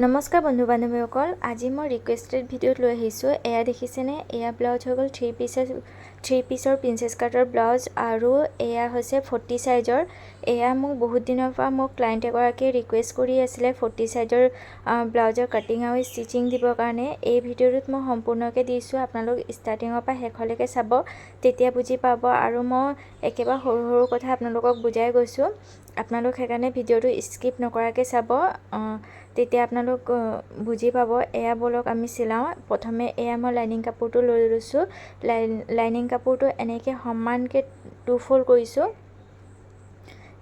নমস্কাৰ বন্ধু বান্ধৱীসকল, আজি মই ৰিকুৱেষ্টেড ভিডিঅ'ত লৈ আহিছোঁ। এয়া দেখিছেনে? এয়া ব্লাউজ হৈ গ'ল থ্ৰী পিচৰ প্ৰিন্সেছ কাটৰ ব্লাউজ আৰু এয়া হৈছে 40 চাইজৰ। এয়া মোক বহুত দিনৰ পৰা মোক ক্লাইণ্ট এগৰাকীয়ে ৰিকুৱেষ্ট কৰি আছিলে 40 চাইজৰ ব্লাউজৰ কাটিং আৰু ষ্টিচিং দিবৰ কাৰণে। এই ভিডিঅ'টোত মই সম্পূৰ্ণকৈ দিছোঁ, আপোনালোক ষ্টাৰ্টিঙৰ পৰা শেষলৈকে চাব, তেতিয়া বুজি পাব। আৰু মই একেবাৰে সৰু সৰু কথা আপোনালোকক বুজাই গৈছোঁ, আপোনালোক সেইকাৰণে ভিডিঅ'টো স্কিপ নকৰাকৈ চাব, তেতিয়া আপোনালোক বুজি পাব। এয়া ব'লক আমি চিলাওঁ। প্ৰথমে এয়া মই লাইনিং কাপোৰটো লৈ লৈছোঁ। লাইনিং কাপোৰটো এনেকৈ সমানকৈ টু ফ'ল্ড কৰিছোঁ।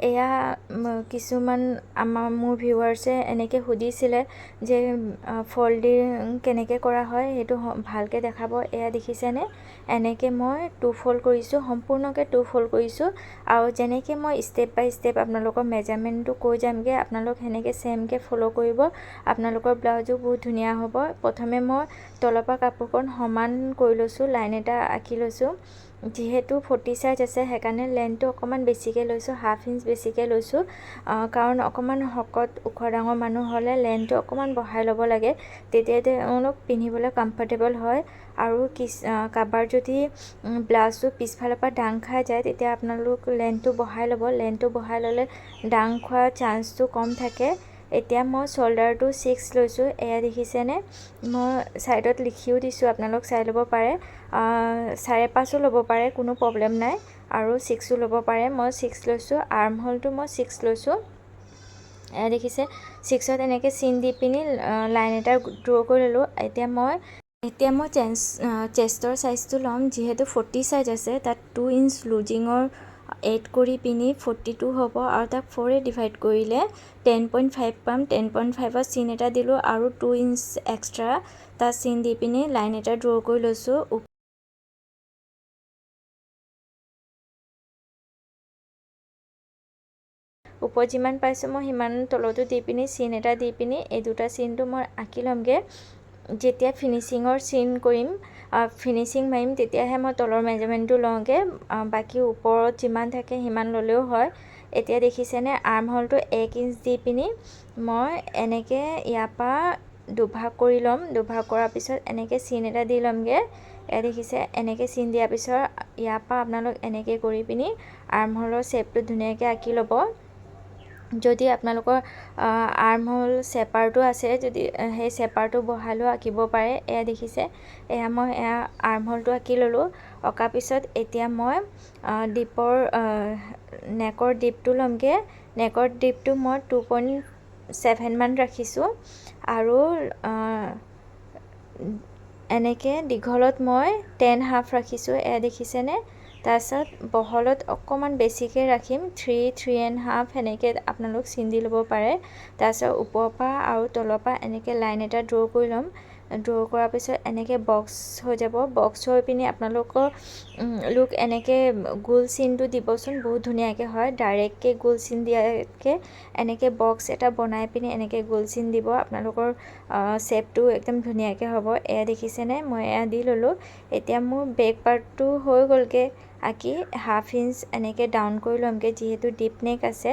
এয়া কিছুমান মোৰ ভিউৱাৰ্ছে এনেকৈ সুধিছিলে যে ফল্ডিং কেনেকৈ কৰা হয়, সেইটো ভালকৈ দেখাব। এয়া দেখিছেনে? এনেকৈ মই টু ফ'ল্ড কৰিছোঁ, সম্পূৰ্ণকৈ টু ফ'ল্ড কৰিছোঁ। আৰু যেনেকৈ মই ষ্টেপ বাই ষ্টেপ আপোনালোকৰ মেজাৰমেণ্টটো কৈ যামগৈ, আপোনালোক সেনেকৈ ছেমকৈ ফ'ল' কৰিব, আপোনালোকৰ ব্লাউজো বহুত ধুনীয়া হ'ব। প্ৰথমে মই তলৰ পৰা কাপোৰখন সমান কৰি লৈছোঁ, লাইন এটা আঁকি লৈছোঁ। যিহেতু 40 চাইজ আছে, সেইকাৰণে লেন্থটো অকণমান বেছিকৈ লৈছোঁ, হাফ ইঞ্চ বেছিকৈ লৈছোঁ, কাৰণ অকণমান শকত ওখ ডাঙৰ মানুহ হ'লে লেন্থটো অকণমান বঢ়াই ল'ব লাগে, তেতিয়া তেওঁলোক পিন্ধিবলৈ কমফৰ্টেবল হয়। আৰু কাৰোবাৰ যদি ব্লাউজটো পিছফালৰ পৰা দাং খাই যায়, তেতিয়া আপোনালোক লেন্থটো বঢ়াই ল'ব। লেন্থটো বঢ়াই ল'লে দাং খোৱাৰ চান্সটো কম থাকে। এতিয়া মই শ্বল্ডাৰটো 6 লৈছোঁ। এয়া দেখিছেনে? মই ছাইডত লিখিও দিছোঁ, আপোনালোক চাই ল'ব পাৰে। 5.5ও ল'ব পাৰে, কোনো প্ৰব্লেম নাই, আৰু 6ও ল'ব পাৰে। মই 6 লৈছোঁ। আৰ্ম হোলটো মই 6 লৈছোঁ। এয়া দেখিছে, 6ত এনেকৈ চিন দি পিনি লাইন এটা ড্ৰ' কৰি ল'লোঁ। এতিয়া মই চেষ্টৰ চাইজটো ল'ম। যিহেতু 40 চাইজ আছে, তাত 2 ইঞ্চ লুজিঙৰ এড কৰি পিনি 42 হ'ব আৰু তাক ফ'ৰে ডিভাইড কৰিলে 10.5 পাম। 10.5ত চিন এটা দিলোঁ আৰু 2 ইঞ্চ এক্সট্ৰা তাত চিন দি পিনি লাইন এটা ড্ৰ' কৰি লৈছোঁ। ওপৰত যিমান পাইছোঁ, মই সিমান তলতো দি পিনি চিন এটা দি পিনি এই দুটা চিনটো মই আঁকি ল'মগৈ। যেতিয়া ফিনিচিঙৰ চিন কৰিম, ফিনিচিং মাৰিম, তেতিয়াহে মই তলৰ মেজাৰমেণ্টটো লওঁগৈ। বাকী ওপৰত যিমান থাকে সিমান ল'লেও হয়। এতিয়া দেখিছেনে? আৰ্ম হোলটো 1 ইঞ্চ দি পিনি মই এনেকৈ ইয়াৰ পৰা দুভাগ কৰি ল'ম। দুভাগ কৰাৰ পিছত এনেকৈ চিন এটা দি ল'মগৈ। এয়া দেখিছে, এনেকৈ চিন দিয়াৰ পিছত ইয়াৰ পৰা আপোনালোক এনেকৈ কৰি পিনি আৰ্ম হোলৰ শ্বেপটো ধুনীয়াকৈ আঁকি ল'ব। যদি আপোনালোকৰ আৰ্ম হোল চেপাৰটো আছে যদি, সেই চেপাৰটো বহালেও আঁকিব পাৰে। এয়া দেখিছে, এয়া মই এয়া আৰ্ম হোলটো আঁকি ল'লোঁ। অঁকাৰ পিছত এতিয়া মই ডিপৰ নেকৰ ডিপটো ল'মগৈ। নেকৰ ডিপটো মই 2.7 মান ৰাখিছোঁ আৰু এনেকৈ দীঘলত মই 10.5 ৰাখিছোঁ। এয়া দেখিছেনে? তাৰপিছত বহলত অকণমান বেছিকৈ ৰাখিম, 3, 3.5 সেনেকৈ আপোনালোক চিন দি ল'ব পাৰে। তাৰপিছত ওপৰৰ পৰা আৰু তলৰ পৰা এনেকৈ লাইন এটা ড্ৰ' কৰি ল'ম। ড্ৰ' কৰাৰ পিছত এনেকৈ বক্স হৈ যাব। বক্স হৈ পিনি আপোনালোকৰ লোক এনেকৈ গোল চিনটো দিবচোন, বহুত ধুনীয়াকৈ হয়। ডাইৰেক্টকৈ গোল চিন দিয়াতকৈ এনেকৈ বক্স এটা বনাই পিনি এনেকৈ গোল চিন দিব, আপোনালোকৰ শ্বেপটো একদম ধুনীয়াকৈ হ'ব। এয়া দেখিছেনে? মই এয়া দি ল'লোঁ। এতিয়া মোৰ বেক পাৰ্টটো হৈ গ'লগৈ আঁকি। হাফ ইঞ্চ এনেকৈ ডাউন কৰি ল'মগৈ, যিহেতু ডিপ নেক আছে,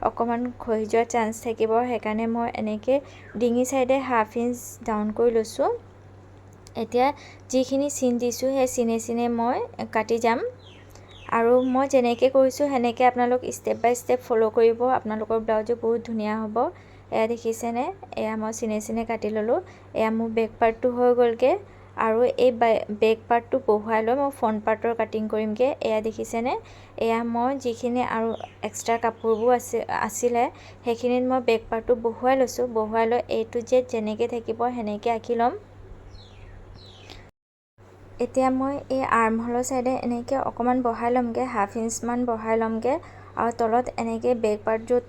অকণমান খহি যোৱাৰ চান্স থাকিব, সেইকাৰণে মই এনেকৈ ডিঙি চাইডে হাফ ইঞ্চ ডাউন কৰি লৈছোঁ। এতিয়া যিখিনি চিন দিছোঁ, সেই চিনে চিনে মই কাটি যাম। আৰু মই যেনেকৈ কৰিছোঁ, সেনেকৈ আপোনালোক ষ্টেপ বাই ষ্টেপ ফ'ল' কৰিব, আপোনালোকৰ ব্লাউজো বহুত ধুনীয়া হ'ব। এয়া দেখিছেনে? এয়া মই চিনে চিনে কাটি ল'লোঁ। এয়া মোৰ বেক পাৰ্টটো হৈ গ'লগৈ আৰু এই বেক পাৰ্টটো বহুৱাই লৈ মই ফ্ৰণ্ট পাৰ্টৰ কাটিং কৰিমগৈ। এয়া দেখিছেনে? এয়া মই যিখিনি আৰু এক্সট্ৰা কাপোৰবোৰ আছিলে, সেইখিনিত মই বেক পাৰ্টটো বহুৱাই লৈছোঁ। বহুৱাই লৈ এ টু জেড যেনেকৈ থাকিব সেনেকৈ আঁকি ল'ম। এতিয়া মই এই আৰ্ম হোলৰ চাইডে এনেকৈ অকণমান বঢ়াই ল'মগৈ, হাফ ইঞ্চমান বঢ়াই ল'মগৈ আৰু তলত এনেকৈ বেক পাৰ্ট য'ত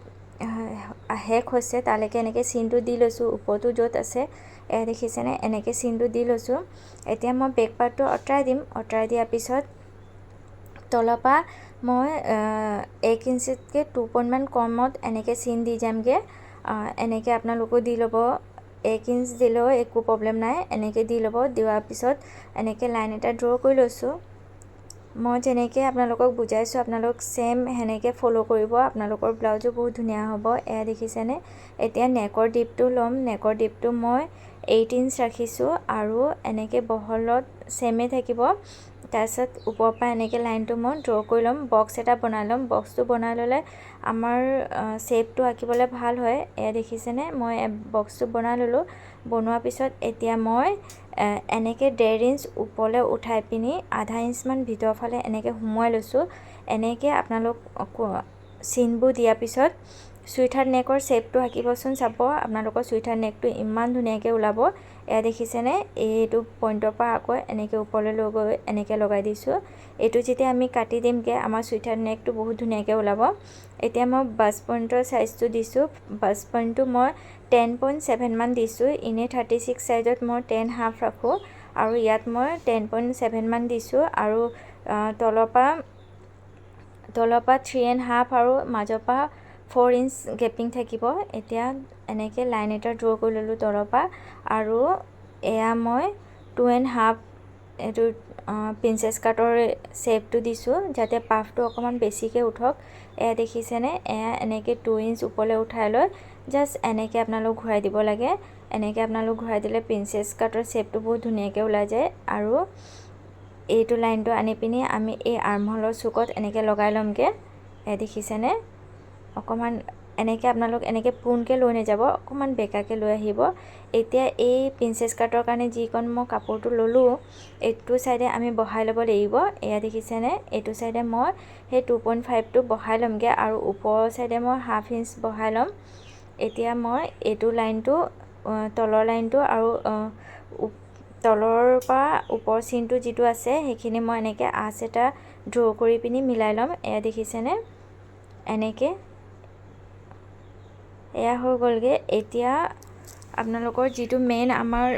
শেষ হৈছে, তালৈকে এনেকৈ চিনটো দি লৈছোঁ। ওপৰতো য'ত আছে, এয়া দেখিছেনে? এনেকৈ চিনটো দি লৈছোঁ। এতিয়া মই বেক পাৰ্টটো আঁতৰাই দিম। আঁতৰাই দিয়াৰ পিছত তলৰ পৰা মই 1 ইঞ্চিতকৈ 2 পইণ্টমান কমত এনেকৈ চিন দি যামগৈ। এনেকৈ আপোনালোকেও দি ল'ব। 1 ইঞ্চ দিলেও একো প্ৰব্লেম নাই, এনেকৈ দি ল'ব। দিয়াৰ পিছত এনেকৈ লাইন এটা ড্ৰ' কৰি লৈছোঁ। মই যেনেকৈ আপোনালোকক বুজাইছোঁ, আপোনালোক ছেম সেনেকৈ ফ'ল' কৰিব, আপোনালোকৰ ব্লাউজো বহুত ধুনীয়া হ'ব। এয়া দেখিছেনে? এতিয়া নেকৰ ডিপটো ল'ম। নেকৰ ডিপটো মই 8 ইঞ্চ ৰাখিছোঁ আৰু এনেকৈ বহলত ছেমেই থাকিব। তাৰপিছত ওপৰৰ পৰা এনেকৈ লাইনটো মই ড্ৰ কৰি ল'ম, বক্স এটা বনাই ল'ম। বক্সটো বনাই ল'লে আমাৰ শ্বেপটো আঁকিবলৈ ভাল হয়। এয়া দেখিছেনে? মই বক্সটো বনাই ল'লোঁ। বনোৱাৰ পিছত এতিয়া মই এনেকৈ 1.5 ইঞ্চ ওপৰলৈ উঠাই পিনি আধা ইঞ্চমান ভিতৰৰ ফালে এনেকৈ সুমুৱাই লৈছোঁ। এনেকৈ আপোনালোক চিনবোৰ দিয়াৰ পিছত চুইটহাৰ্ট নেকৰ শ্বেপটো আঁকিবচোন। চাব, আপোনালোকৰ চুইটহাৰ্ট নেকটো ইমান ধুনীয়াকৈ ওলাব। এয়া দেখিছেনে? এইটো পইণ্টৰ পৰা আকৌ এনেকৈ ওপৰলৈ লৈ গৈ এনেকৈ লগাই দিছোঁ। এইটো যেতিয়া আমি কাটি দিমগৈ, আমাৰ চুইটহাৰ্ট নেকটো বহুত ধুনীয়াকৈ ওলাব। এতিয়া মই বাষ্ট পইণ্টৰ চাইজটো দিছোঁ। বাষ্ট পইণ্টটো মই 10.7 মান দিছোঁ। এনেই 36 চাইজত মই 10.5 ৰাখোঁ আৰু ইয়াত মই 10.7 মান দিছোঁ। আৰু তলৰ পৰা 3.5 আৰু মাজৰ পৰা 4 ইঞ্চ গেপিং থাকিব। এতিয়া এনেকৈ লাইন এটা ড্ৰ কৰি ল'লোঁ তলৰ পৰা আৰু এয়া মই 2.5 এইটো প্ৰিন্সেছ কাটৰ শ্বেপটো দিছোঁ, যাতে পাফটো অকণমান বেছিকৈ উঠক। এয়া দেখিছেনে? এয়া এনেকৈ 2 ইঞ্চ ওপৰলৈ উঠাই লৈ জাষ্ট এনেকৈ আপোনালোক ঘূৰাই দিব লাগে। এনেকৈ আপোনালোক ঘূৰাই দিলে প্ৰিন্সেছ কাটৰ শ্বেপটো বহুত ধুনীয়াকৈ ওলাই যায়। আৰু এইটো লাইনটো আনি পিনি আমি এই আৰ্মহলৰ চুকত এনেকৈ লগাই ল'মগৈ। এয়া দেখিছেনে? অকণমান এনেকৈ আপোনালোক এনেকৈ পোনকৈ লৈ নাযাব, অকণমান বেকাকৈ লৈ আহিব। এতিয়া এই প্ৰিন্সেছ কাটৰ কাৰণে যিকণ মই কাপোৰটো ল'লোঁ, এইটো ছাইডে আমি বঢ়াই ল'ব লাগিব। এয়া দেখিছেনে? এইটো ছাইডে মই সেই 2.5টো বঢ়াই ল'মগৈ আৰু ওপৰৰ ছাইডে মই হাফ ইঞ্চ বঢ়াই ল'ম। এতিয়া মই এইটো লাইনটো, তলৰ লাইনটো আৰু তলৰ পৰা ওপৰ চিনটো যিটো আছে, সেইখিনি মই এনেকৈ আঁচ এটা ড্ৰ কৰি পিনি মিলাই ল'ম। এয়া দেখিছেনে? এনেকৈ এয়া হৈ গ'লগৈ। এতিয়া আপোনালোকৰ যিটো মেইন আমাৰ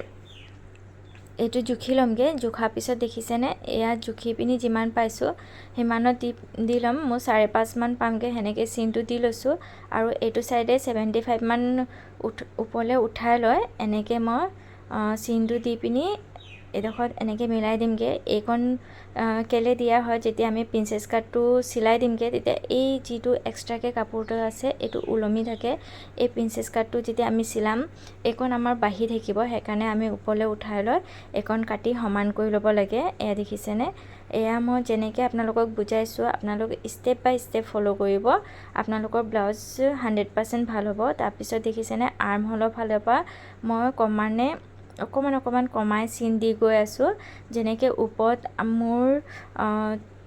এইটো জুখি ল'মগৈ। জোখাৰ পিছত দেখিছেনে, এয়া জুখি পিনি যিমান পাইছোঁ সিমানত দি দি ল'ম। মোৰ 5.5মান পামগৈ, সেনেকৈ চিনটো দি লৈছোঁ। আৰু এইটো ছাইডে 75মান ওপৰলৈ উঠাই লৈ এনেকৈ মই চিনটো দি পিনি এইডোখৰত এনেকৈ মিলাই দিমগৈ। এইকণ কেলৈ দিয়া হয়? যেতিয়া আমি প্ৰিন্সেছ কাটটো চিলাই দিমগৈ, তেতিয়া এই যিটো এক্সট্ৰাকৈ কাপোৰটো আছে, এইটো ওলমি থাকে। এই প্ৰিন্সেছ কাটটো যেতিয়া আমি চিলাম, এইকণ আমাৰ বাঢ়ি থাকিব। সেইকাৰণে আমি ওপৰলৈ উঠাই লৈ এইকণ কাটি সমান কৰি ল'ব লাগে। এয়া দেখিছেনে? এয়া মই যেনেকৈ আপোনালোকক বুজাইছোঁ, আপোনালোক ষ্টেপ বাই ষ্টেপ ফ'ল' কৰিব, আপোনালোকৰ ব্লাউজ 100% ভাল হ'ব। তাৰপিছত দেখিছেনে, আৰ্ম হলৰ ফালৰ পৰা মই কমানে অকণমান অকণমান কমাই চিন দি গৈ আছোঁ। যেনেকৈ ওপৰত মোৰ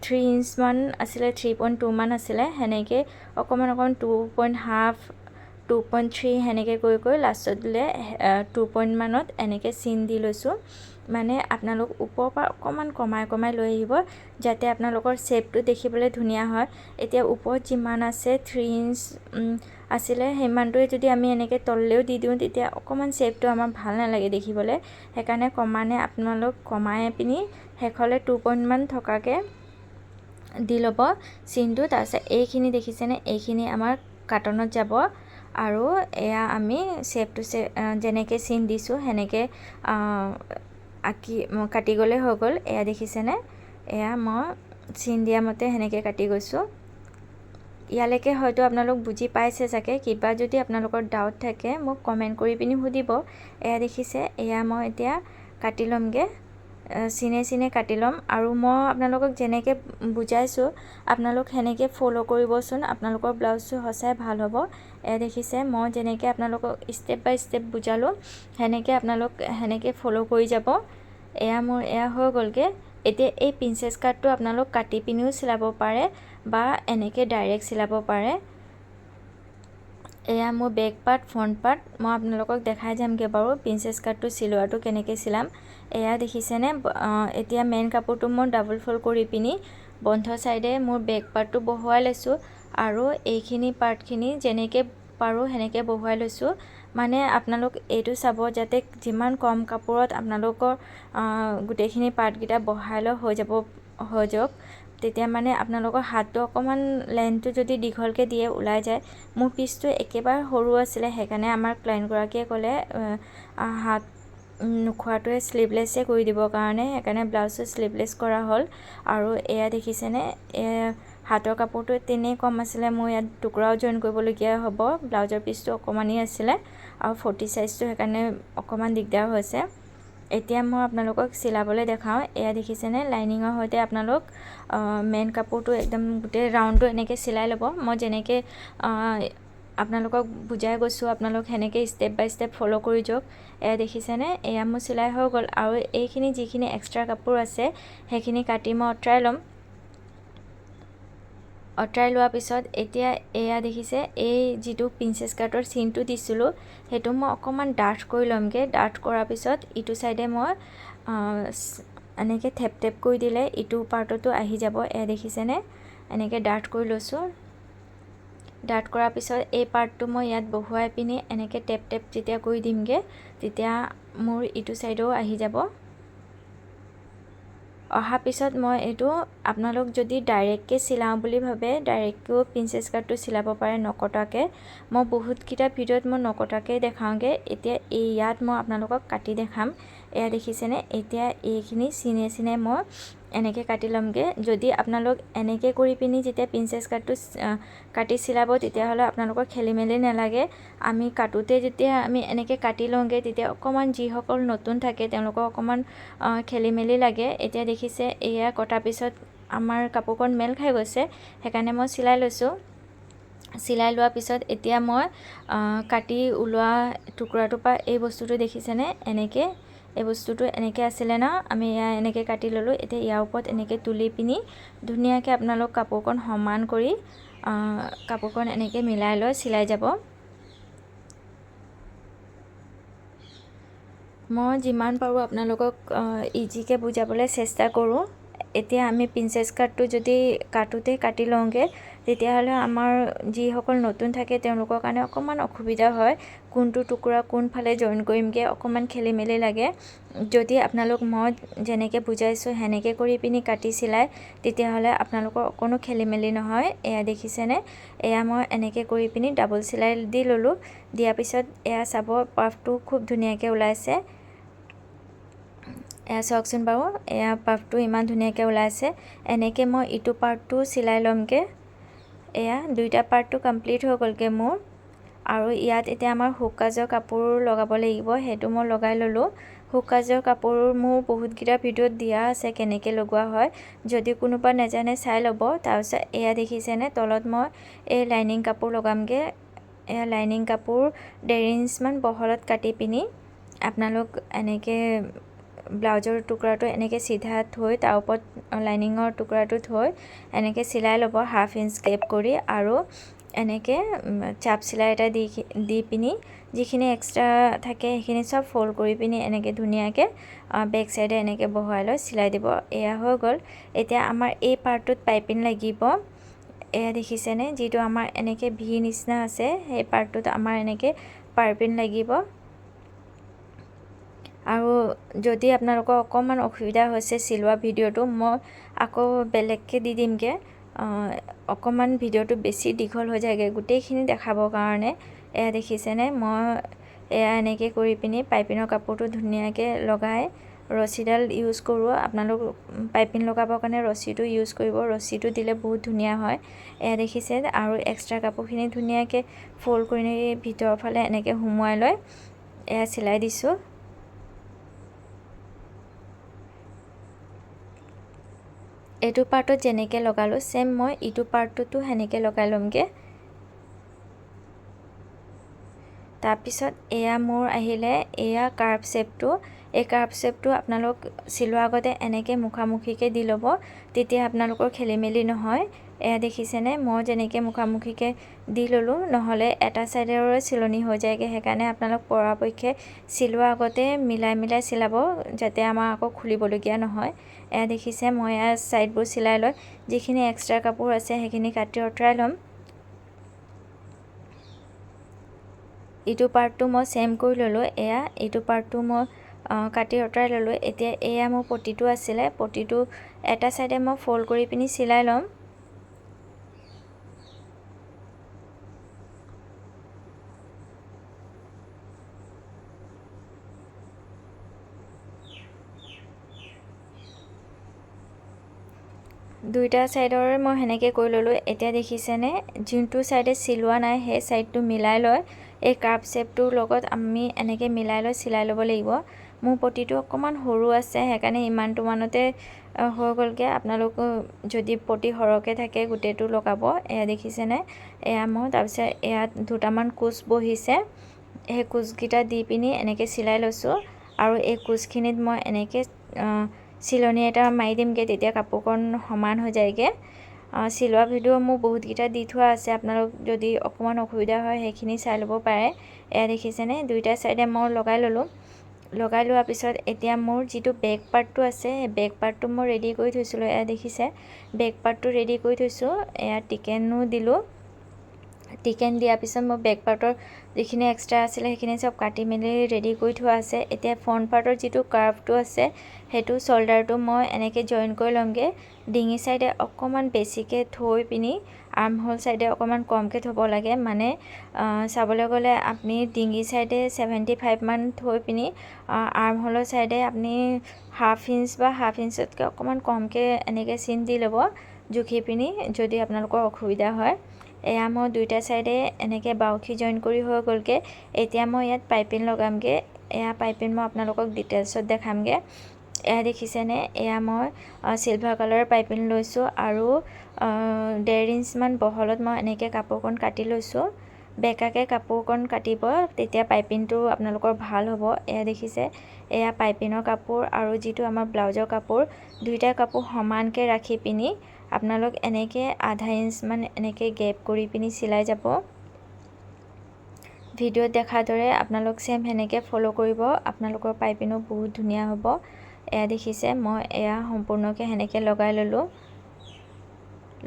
3 ইঞ্চমান আছিলে, 3.2মান আছিলে, সেনেকৈ অকণমান অকণমান 2.5, 2.3 সেনেকৈ গৈ গৈ লাষ্টত দিলে 2 পইণ্টমানত এনেকৈ চিন দি লৈছোঁ। মানে আপোনালোক ওপৰৰ পৰা অকণমান কমাই কমাই লৈ আহিব, যাতে আপোনালোকৰ শ্বেপটো দেখিবলৈ ধুনীয়া হয়। এতিয়া ওপৰত যিমান আছে, 3 ইঞ্চ আছিলে, সিমানটোৱে যদি আমি এনেকৈ তললৈও দি দিওঁ, তেতিয়া অকণমান শ্বেপটো আমাৰ ভাল নালাগে দেখিবলৈ। সেইকাৰণে কমানে আপোনালোক কমাই পিনি শেষলৈ 2 পইণ্টমান থকাকৈ দি ল'ব চিনটো। তাৰপিছত এইখিনি দেখিছেনে? এইখিনি আমাৰ কাটনত যাব আৰু এয়া আমি শ্বেপটো যেনেকৈ চিন দিছোঁ, সেনেকৈ আঁকি কাটি গ'লেই হৈ গ'ল। এয়া দেখিছেনে? এয়া মই চিন দিয়া মতে সেনেকৈ কাটি গৈছোঁ। ইয়ালৈকে হয়তো আপোনালোক বুজি পাইছে চাগে। কিবা যদি আপোনালোকৰ ডাউট থাকে, মোক কমেণ্ট কৰি পিনি সুধিব। এয়া দেখিছে, এয়া মই এতিয়া কাটি ল'মগৈ, চিনে চিনে কাটি ল'ম। আৰু মই আপোনালোকক যেনেকৈ বুজাইছোঁ, আপোনালোক সেনেকৈ ফ'ল' কৰিবচোন, আপোনালোকৰ ব্লাউজটো সঁচাই ভাল হ'ব। এয়া দেখিছে, মই যেনেকৈ আপোনালোকক ষ্টেপ বাই ষ্টেপ বুজালোঁ, সেনেকৈ আপোনালোক সেনেকৈ ফ'ল' কৰি যাব। এয়া মোৰ এয়া হৈ গ'লগৈ। এতিয়া এই প্ৰিন্সেছ কাটটো আপোনালোক কাটি পিনিও চিলাব পাৰে বা এনেকৈ ডাইৰেক্ট চিলাব পাৰে। এয়া মোৰ বেক পাৰ্ট, ফ্ৰণ্ট পাৰ্ট মই আপোনালোকক দেখাই যামগৈ বাৰু, প্ৰিন্সেছ কাটটো চিলোৱাটো কেনেকৈ চিলাম। এয়া দেখিছেনে? এতিয়া মেইন কাপোৰটো মই ডাবল ফ'ল্ড কৰি পিনি বন্ধ ছাইডে মোৰ বেক পাৰ্টটো বহুৱাই লৈছোঁ আৰু এইখিনি পাৰ্টখিনি যেনেকৈ পাৰোঁ সেনেকৈ বহুৱাই লৈছোঁ। মানে আপোনালোক এইটো চাব, যাতে যিমান কম কাপোৰত আপোনালোকৰ গোটেইখিনি পাৰ্টকেইটা বহাই লৈ হৈ যাব, হৈ যাওক। তেতিয়া মানে আপোনালোকৰ হাতটো অকণমান লেন্থটো যদি দীঘলকৈ দিয়ে, ওলাই যায়। মোৰ পিচটো একেবাৰে সৰু আছিলে, সেইকাৰণে আমাৰ ক্লাইণ্টগৰাকীয়ে ক'লে হাত নোখোৱাটোৱে শ্লিভলেছে কৰি দিবৰ কাৰণে, সেইকাৰণে ব্লাউজটো শ্লিভলেছ কৰা হ'ল। আৰু এয়া দেখিছেনে, হাতৰ কাপোৰটো তেনেই কম আছিলে, মোৰ ইয়াত টুকুৰাও জইন কৰিবলগীয়া হ'ব। ব্লাউজৰ পিচটো অকণমানেই আছিলে আৰু 40 চাইজটো, সেইকাৰণে অকণমান দিগদাৰ হৈছে। এতিয়া মই আপোনালোকক চিলাবলৈ দেখাওঁ। এয়া দেখিছেনে, লাইনিঙৰ সৈতে আপোনালোক মেইন কাপোৰটো একদম গোটেই ৰাউণ্ডটো এনেকৈ চিলাই ল'ব। মই যেনেকৈ আপোনালোকক বুজাই গৈছোঁ, আপোনালোক সেনেকৈ ষ্টেপ বাই ষ্টেপ ফ'ল' কৰি যাওক। এয়া দেখিছেনে, এয়া মোৰ চিলাই হৈ গ'ল। আৰু এইখিনি যিখিনি এক্সট্ৰা কাপোৰ আছে সেইখিনি কাটি মই আঁতৰাই ল'ম। আঁতৰাই লোৱাৰ পিছত এতিয়া এয়া দেখিছে, এই যিটো প্ৰিন্সেছ কাটৰ চিনটো দিছিলোঁ সেইটো মই অকণমান ডাঠ কৰি ল'মগৈ। ডাঠ কৰাৰ পিছত ইটো ছাইডে মই এনেকৈ থেপ থেপ কৰি দিলে ইটো পাৰ্টতো আহি যাব। এয়া দেখিছেনে, এনেকৈ ডাঠ কৰি লৈছোঁ। ডাঠ কৰাৰ পিছত এই পাৰ্টটো মই ইয়াত বহুৱাই পিনি এনেকৈ টেপ টেপ যেতিয়া কৰি দিমগৈ, তেতিয়া মোৰ ইটো ছাইডেও আহি যাব। অহাৰ পিছত মই এইটো আপোনালোক যদি ডাইৰেক্টকৈ চিলাওঁ বুলি ভাবে, ডাইৰেক্টকৈও প্ৰিন্সেছ কাটটো চিলাব পাৰে নকটাকৈ। মই বহুতকেইটা ভিডিঅ'ত মই নকটাকৈ দেখাওঁগৈ। এতিয়া এই ইয়াত মই আপোনালোকক কাটি দেখাম। এয়া দেখিছেনে, এতিয়া এইখিনি চিনে চিনে মই এনেকৈ কাটি ল'মগৈ। যদি আপোনালোক এনেকৈ কৰি পিনি যেতিয়া প্ৰিন্সেছ কাটটো কাটি চিলাব, তেতিয়াহ'লে আপোনালোকৰ খেলি মেলি নালাগে। আমি কাটোঁতে যেতিয়া আমি এনেকৈ কাটি লওঁগৈ, তেতিয়া অকণমান যিসকল নতুন থাকে তেওঁলোকৰ অকণমান খেলি মেলি লাগে। এতিয়া দেখিছে, এয়া কটাৰ পিছত আমাৰ কাপোৰখন মেল খাই গৈছে, সেইকাৰণে মই চিলাই লৈছোঁ। চিলাই লোৱাৰ পিছত এতিয়া মই কাটি ওলোৱা টুকুৰাটোৰ পৰা এই বস্তুটো দেখিছেনে, এনেকৈ এই বস্তুটো এনেকৈ আছিলে ন, আমি এয়া এনেকৈ কাটি ল'লোঁ। এতিয়া ইয়াৰ ওপৰত এনেকৈ তুলি পিনি ধুনীয়াকৈ আপোনালোক কাপোৰখন সমান কৰি কাপোৰখন এনেকৈ মিলাই লৈ চিলাই যাব। মই যিমান পাৰোঁ আপোনালোকক ইজিকৈ বুজাবলৈ চেষ্টা কৰোঁ। এতিয়া আমি প্ৰিন্সেছ কাটটো যদি কাটোঁতে কাটি লওঁগৈ, তেতিয়াহ'লে আমাৰ যিসকল নতুন থাকে তেওঁলোকৰ কাৰণে অকণমান অসুবিধা হয়, কোনটো টুকুৰা কোনফালে জইন কৰিমগৈ অকণমান খেলি মেলি লাগে। যদি আপোনালোক মই যেনেকৈ বুজাইছোঁ সেনেকৈ কৰি পিনি কাটি চিলাই, তেতিয়াহ'লে আপোনালোকৰ অকণো খেলি মেলি নহয়। এয়া দেখিছেনে, এয়া মই এনেকৈ কৰি পিনি ডাবল চিলাই দি ল'লোঁ। দিয়াৰ পিছত এয়া চাব, পাফটো খুব ধুনীয়াকৈ ওলাইছে। এয়া চাওকচোন বাৰু, এয়া পাফটো ইমান ধুনীয়াকৈ ওলাইছে। এনেকৈ মই ইটো পাৰ্টটো চিলাই ল'মগৈ। এয়া দুইটা পাৰ্টটো কমপ্লিট হৈ গ'লগৈ মোৰ। আৰু ইয়াত এতিয়া আমাৰ হুক কাজৰ কাপোৰ লগাব লাগিব, সেইটো মই লগাই ল'লোঁ। হুক কাজৰ কাপোৰ মোৰ বহুতকেইটা ভিডিঅ'ত দিয়া আছে কেনেকৈ লগোৱা হয়, যদি কোনোবা নাজানে চাই ল'ব। তাৰপিছত এয়া দেখিছেনে, তলত মই এই লাইনিং কাপোৰ লগামগৈ। এয়া লাইনিং কাপোৰ 1.5 ইঞ্চমান বহলত কাটি পিনি আপোনালোক এনেকৈ ব্লাউজৰ টুকুৰাটো এনেকৈ চিধা থৈ তাৰ ওপৰত লাইনিঙৰ টুকুৰাটো থৈ এনেকৈ চিলাই ল'ব হাফ ইঞ্চ গেপ কৰি। আৰু এনেকৈ চাপ চিলাই এটা দি দি পিনি যিখিনি এক্সট্ৰা থাকে সেইখিনি চব ফ'ল্ড কৰি পিনি এনেকৈ ধুনীয়াকৈ বেক চাইডে এনেকৈ বহুৱাই লৈ চিলাই দিব। এয়া হৈ গ'ল। এতিয়া আমাৰ এই পাৰ্টটোত পাইপিং লাগিব। এয়া দেখিছেনে, যিটো আমাৰ এনেকৈ ভি নিচিনা আছে সেই পাৰ্টটোত আমাৰ এনেকৈ পাইপিং লাগিব। আৰু যদি আপোনালোকৰ অকণমান অসুবিধা হৈছে চিলোৱা ভিডিঅ'টো, মই আকৌ বেলেগকৈ দি দিমগৈ। অকণমান ভিডিঅ'টো বেছি দীঘল হৈ যায়গৈ গোটেইখিনি দেখাবৰ কাৰণে। এয়া দেখিছেনে, মই এয়া এনেকৈ কৰি পিনি পাইপিঙৰ কাপোৰটো ধুনীয়াকৈ লগাই ৰছীডাল ইউজ কৰোঁ। আপোনালোক পাইপিং লগাবৰ কাৰণে ৰছীটো ইউজ কৰিব, ৰছীটো দিলে বহুত ধুনীয়া হয়। এয়া দেখিছে, আৰু এক্সট্ৰা কাপোৰখিনি ধুনীয়াকৈ ফ'ল্ড কৰি ভিতৰৰ ফালে এনেকৈ সুমুৱাই লৈ এয়া চিলাই দিছোঁ। এইটো পাৰ্টত যেনেকৈ লগালোঁ ছেম মই ইটো পাৰ্টটোতো সেনেকৈ লগাই ল'মগৈ। তাৰপিছত এয়া মোৰ আহিলে এয়া কাৰ্ভ শ্বেপটো। এই কাৰ্ভ শ্বেপটো আপোনালোক চিলোৱাৰ আগতে এনেকৈ মুখামুখিকৈ দি ল'ব, তেতিয়া আপোনালোকৰ খেলি মেলি নহয়। এয়া দেখিছেনে, মই যেনেকৈ মুখামুখিকৈ দি ল'লোঁ, নহ'লে এটা ছাইডৰে চিলনি হৈ যায়গৈ। সেইকাৰণে আপোনালোক পৰাপক্ষে চিলোৱাৰ আগতে মিলাই মিলাই চিলাব, যাতে আমাৰ আকৌ খুলিবলগীয়া নহয়। এয়া দেখিছে, মই এয়া ছাইডবোৰ চিলাই লৈ যিখিনি এক্সট্ৰা কাপোৰ আছে সেইখিনি কাটি আঁতৰাই ল'ম। ইটো পাৰ্টটো মই ছেম কৰি ল'লোঁ। এয়া এইটো পাৰ্টটো মই কাটি আঁতৰাই ল'লোঁ। এতিয়া এয়া মোৰ পটিটো আছিলে, পটিটো এটা ছাইডে মই ফ'ল্ড কৰি পিনি চিলাই ল'ম। দুইটা ছাইডৰ মই সেনেকৈ কৰি ল'লোঁ। এতিয়া দেখিছেনে, যোনটো ছাইডে চিলোৱা নাই সেই ছাইডটো মিলাই লৈ এই কাৰ্ভ শ্বেপটোৰ লগত আমি এনেকৈ মিলাই লৈ চিলাই ল'ব লাগিব। মোৰ পটিটো অকণমান সৰু আছে, সেইকাৰণে ইমানটো মানতে হৈ গ'লগৈ। আপোনালোকো যদি পটি সৰহকৈ থাকে গোটেইটো লগাব। এয়া দেখিছেনে, এয়া মই তাৰপিছত ইয়াত দুটামান কোচ বহিছে, সেই কোচকেইটা দি পিনি এনেকৈ চিলাই লৈছোঁ। আৰু এই কোচখিনিত মই এনেকৈ চিলনি এটা মাৰি দিমগৈ, তেতিয়া কাপোৰখন সমান হৈ যায়গৈ। চিলোৱা ভিডিঅ' মোৰ বহুতকেইটা দি থোৱা আছে, আপোনালোক যদি অকণমান অসুবিধা হয় সেইখিনি চাই ল'ব পাৰে। এয়া দেখিছেনে, দুইটা ছাইডে মই লগাই ল'লোঁ। লগাই লোৱাৰ পিছত এতিয়া মোৰ যিটো বেক পাৰ্টটো আছে, সেই বেক পাৰ্টটো মই ৰেডি কৰি থৈছিলোঁ। এয়া দেখিছে, বেক পাৰ্টটো ৰেডি কৰি থৈছোঁ। এয়া টিকেনো দিলোঁ। টিকেন দিয়াৰ পিছত মই বেক পাৰ্টৰ যিখিনি এক্সট্ৰা আছিলে সেইখিনি চব কাটি মেলি ৰেডি কৰি থোৱা আছে। এতিয়া ফ্ৰণ্ট পাৰ্টৰ যিটো কাৰ্ভটো আছে সেইটো শ্বল্ডাৰটো মই এনেকৈ জইন কৰি ল'মগৈ। ডিঙি ছাইডে অকণমান বেছিকৈ থৈ পিনি আৰ্ম হোল ছাইডে অকণমান কমকৈ থ'ব লাগে। মানে চাবলৈ গ'লে আপুনি ডিঙি ছাইডে 75 মান থৈ পিনি আৰ্ম হোলৰ ছাইডে আপুনি হাফ ইঞ্চ বা হাফ ইঞ্চতকৈ অকণমান কমকৈ এনেকৈ চিন দি ল'ব জুখি পিনি, যদি আপোনালোকৰ অসুবিধা হয়। এয়া মই দুইটা ছাইডে এনেকৈ বাউসী জইন কৰি হৈ গ'লগৈ। এতিয়া মই ইয়াত পাইপিং লগামগৈ। এয়া পাইপিং মই আপোনালোকক ডিটেইলছত দেখামগৈ। এয়া দেখিছেনে, এয়া মই চিলভাৰ কালাৰৰ পাইপিং লৈছোঁ আৰু 1.5 ইঞ্চমান বহলত মই এনেকৈ কাপোৰকণ কাটি লৈছোঁ। বেকাকৈ কাপোৰকণ কাটিব, তেতিয়া পাইপিংটো আপোনালোকৰ ভাল হ'ব। এয়া দেখিছে, এয়া পাইপিঙৰ কাপোৰ আৰু যিটো আমাৰ ব্লাউজৰ কাপোৰ, দুইটা কাপোৰ সমানকৈ ৰাখি পিনি আপোনালোক এনেকৈ আধা ইঞ্চমান এনেকৈ গেপ কৰি পিনি চিলাই যাব। ভিডিঅ'ত দেখাৰ দৰে আপোনালোক ছেম সেনেকৈ ফ'ল' কৰিব, আপোনালোকৰ পাইপিঙো বহুত ধুনীয়া হ'ব। এয়া দেখিছে, মই এয়া সম্পূৰ্ণকৈ সেনেকৈ লগাই ল'লোঁ।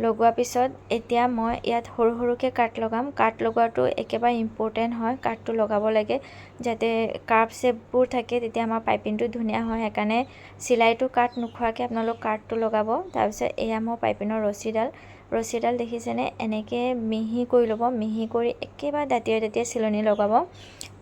লগোৱাৰ পিছত এতিয়া মই ইয়াত সৰু সৰুকৈ কাট লগাম। কাট লগোৱাটো একেবাৰে ইম্পৰ্টেণ্ট হয়, কাটটো লগাব লাগে যাতে কাৰ্ভ শ্বেপবোৰ থাকে, তেতিয়া আমাৰ পাইপিংটো ধুনীয়া হয়। সেইকাৰণে চিলাইটো কাট নোখোৱাকৈ আপোনালোক কাটটো লগাব। তাৰপিছত এয়া মোৰ পাইপিঙৰ ৰছীডাল, ৰছীডাল দেখিছেনে, এনেকৈ মিহি কৰি ল'ব। মিহি কৰি একেবাৰে দাঁতিয়ে দাঁতিয়ে চিলনি লগাব,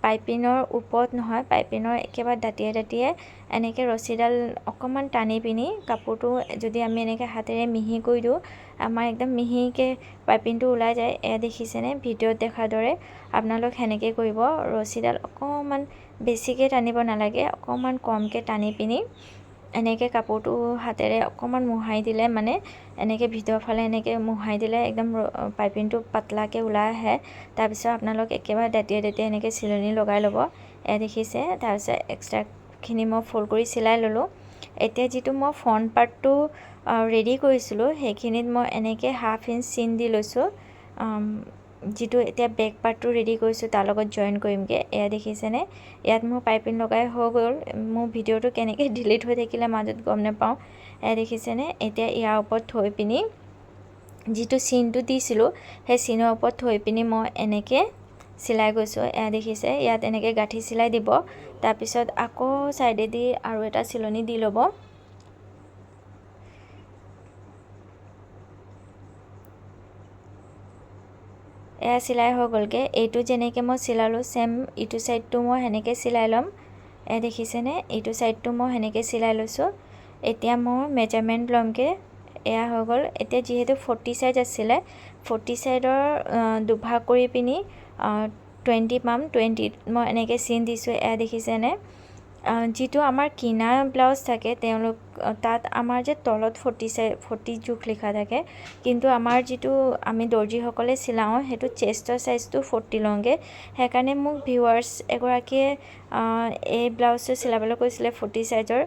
পাইপিঙৰ ওপৰত নহয়, পাইপিঙৰ একেবাৰে দাঁতিয়ে দাঁতিয়ে এনেকৈ ৰছীডাল অকণমান টানি পিনি কাপোৰটো যদি আমি এনেকৈ হাতেৰে মিহি কৰি দিওঁ, আমাৰ একদম মিহিকৈ পাইপিংটো ওলাই যায়। এয়া দেখিছেনে, ভিডিঅ'ত দেখাৰ দৰে আপোনালোক সেনেকৈ কৰিব। ৰছীডাল অকণমান বেছিকৈ টানিব নালাগে, অকণমান কমকৈ টানি পিনি এনেকৈ কাপোৰটো হাতেৰে অকণমান মোহাৰি দিলে, মানে এনেকৈ ভিতৰৰ ফালে এনেকৈ মোহাৰি দিলে একদম পাইপিংটো পাতলাকৈ ওলাই আহে। তাৰপিছত আপোনালোক একেবাৰে দাঁতিয়ে দাঁতিয়ে এনেকৈ চিলনি লগাই ল'ব। এয়া দেখিছে, তাৰপিছত এক্সট্ৰাখিনি মই ফ'ল্ড কৰি চিলাই ল'লোঁ। এতিয়া যিটো মই ফ্ৰণ্ট পাৰ্টটো ৰেডি কৰিছিলোঁ সেইখিনিত মই এনেকৈ হাফ ইঞ্চ চিন দি লৈছোঁ। যিটো এতিয়া বেক পাৰ্টটো ৰেডি কৰিছোঁ তাৰ লগত জইন কৰিমগৈ। এয়া দেখিছেনে, ইয়াত মোৰ পাইপিং লগাই হৈ গ'ল। মোৰ ভিডিঅ'টো কেনেকৈ ডিলিট হৈ থাকিলে মাজত গম নাপাওঁ। এয়া দেখিছেনে, এতিয়া ইয়াৰ ওপৰত থৈ পিনি যিটো চিনটো দিছিলোঁ সেই চিনৰ ওপৰত থৈ পিনি মই এনেকৈ চিলাই গৈছোঁ। এয়া দেখিছে, ইয়াত এনেকৈ গাঁঠি চিলাই দিব। তাৰপিছত আকৌ ছাইডেদি আৰু এটা চিলনি দি ল'ব। এয়া চিলাই হৈ গ'লগৈ। এইটো যেনেকৈ মই চিলালোঁ ছেম ইটো ছাইডটো মই সেনেকৈ চিলাই ল'ম। এয়া দেখিছেনে, এইটো ছাইডটো মই সেনেকৈ চিলাই লৈছোঁ। এতিয়া মই মেজাৰমেণ্ট ল'মগৈ। এয়া হৈ গ'ল। এতিয়া যিহেতু 40 চাইজ আছিলে, 40 চাইডৰ দুভাগ কৰি পিনি 20 পাম। 20ত মই এনেকৈ চিন দিছোঁ। এয়া দেখিছেনে, যিটো আমাৰ কিনা ব্লাউজ থাকে তেওঁলোক তাত আমাৰ যে তলত 40 জোখ লিখা থাকে, কিন্তু আমাৰ যিটো আমি দৰ্জীসকলে চিলাওঁ সেইটো চেষ্টৰ চাইজটো 40 লওঁগৈ। সেইকাৰণে মোক ভিউৱাৰ্ছ এগৰাকীয়ে এই ব্লাউজটো চিলাবলৈ কৈছিলে 40 চাইজৰ।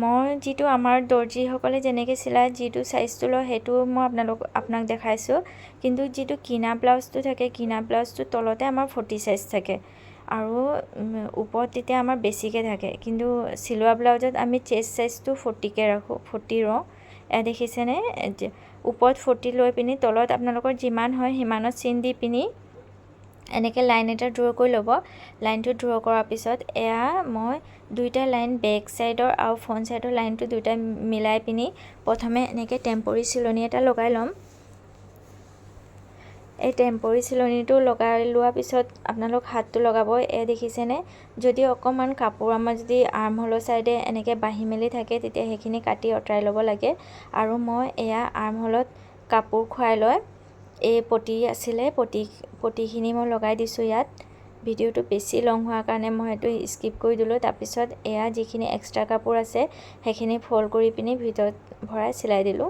মই যিটো আমাৰ দৰ্জীসকলে যেনেকৈ চিলায় যিটো চাইজটো লয় সেইটো মই আপোনাক দেখাইছোঁ। কিন্তু যিটো কিনা ব্লাউজটো থাকে, কিনা ব্লাউজটো তলতে আমাৰ 40 চাইজ থাকে আৰু ওপৰত তেতিয়া আমাৰ বেছিকৈ থাকে। কিন্তু চিলোৱা ব্লাউজত আমি চেষ্ট চাইজটো 40কৈ ৰাখোঁ, 40 লওঁ। এয়া দেখিছেনে, ওপৰত 40 লৈ পিনি তলত আপোনালোকৰ যিমান হয় সিমানত চিন দি পিনি এনেকৈ লাইন এটা ড্ৰ কৰি ল'ব। লাইনটো ড্ৰ কৰাৰ পিছত এয়া মই দুইটা লাইন বেক ছাইডৰ আৰু ফ্ৰণ্ট ছাইডৰ লাইনটো দুইটা মিলাই পিনি প্ৰথমে এনেকৈ টেম্পৰী চিলনি এটা লগাই ল'ম। এই টেম্পৰী চিলনিটো লগাই লোৱাৰ পিছত আপোনালোক হাতটো লগাব। এয়া দেখিছেনে, যদি অকণমান কাপোৰ আমাৰ যদি আৰ্মহোলৰ ছাইডে এনেকৈ বাঢ়ি মেলি থাকে, তেতিয়া সেইখিনি কাটি আঁতৰাই ল'ব লাগে। আৰু মই এয়া আৰ্মহোলত কাপোৰ খুৱাই লৈ এই পতি আছিলে, পতিখিনি মই লগাই দিছোঁ ইয়াত। ভিডিঅ'টো বেছি লং হোৱাৰ কাৰণে মই সেইটো স্কিপ কৰি দিলোঁ। তাৰপিছত এয়া যিখিনি এক্সট্ৰা কাপোৰ আছে, সেইখিনি ফ'ল্ড কৰি পিনি ভিতৰত ভৰাই চিলাই দিলোঁ।